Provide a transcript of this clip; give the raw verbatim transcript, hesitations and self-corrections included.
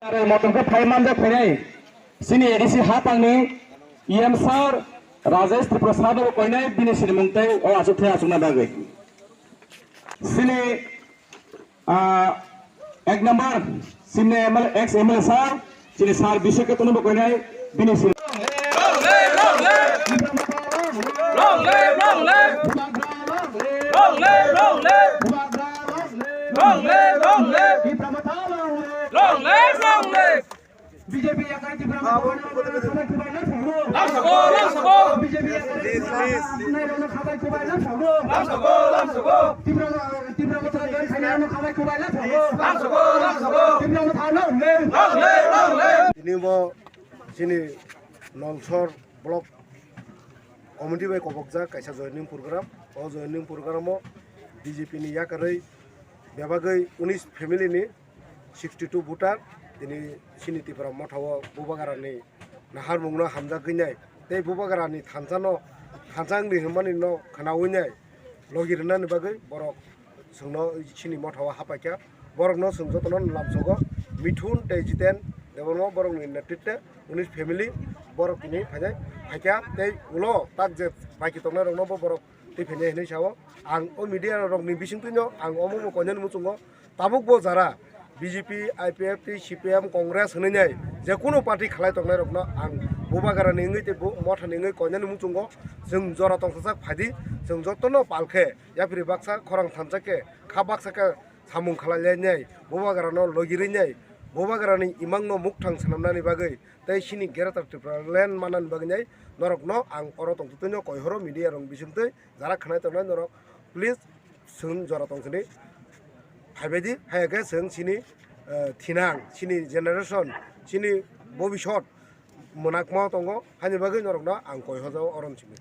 Aro motom khe phai manjak phainai chini A D C hapangni E M sir Rajesh Tripura sir no koinai bini sinimung tei o achuk thai achukna bagwi. Chini, ah, ek number chini M L A, ex M L A sir, chini sir Bisek Ketuno bo koinai bini sin- Long live, long live! Long live, long live! Long live, long live! Long live, long live! Long live, long live! Long live, long live! B J P yakari Tipra Motha no khabai khubai na phago. Lam sabo, lam sabo. B J P yakari Tipra Motha no khabai khubai na phago. Lam sabo, lam sabo. Tipra, Tipra Motha no khabai khubai na phago. Lam sabo, lam sabo. Tipra Motha no le. Long live, long live! Tini bo chini Nalsor block committee bai kobokjak kaisa joining program. O joining program o B J P ni yakarwi bebagwi unis family ni sixty two voter tini chini Tipra Motha o Bubagra ni naharmung no hamjagwi nai tei Bubagra ni thansa no thansa wngdi hinmani no khwnawi nai logi rwnani bagwi borok chwngno chini Motha o hapaikha. Borokno chwng jotono lamsogo Mithun tei Jiten Debbarma borokni netritwe unis family borok tini phainai phaikha tei ulo tak je baki tongnai rokno bo borok twi phainai hinwi sao. Ang o media rokni bisingtwino ang omo bo koinani muchungo tabuk bo jara B J P, I P F T, C P M, Congress hinwi nai je kunu party khlai tongnai rokno ang Bubagrani wngwi tei bo Mothani wngwi koinani muchungo chwng jora tongthokjak phaidi chwng jotono palkhe yapri baksa khorang thansa khe kha baksa khe samung khlai lai nai, Bubagrano logi rwi nai, Bubagrani imangno mukthang swnamnani bagwi tei chini Greater Tipraland mannani bagwi nai norokno ang oro tongtwtwino koihoro media rok bisingtwi jara khwnai tongnai norok please chwng jora tong sini phaibaidi, haiya khe chwng chini, eh, thinang, chini generation, chini bobisot mwnakma tongo, haini bagwi norokno ang koihojago oro simi.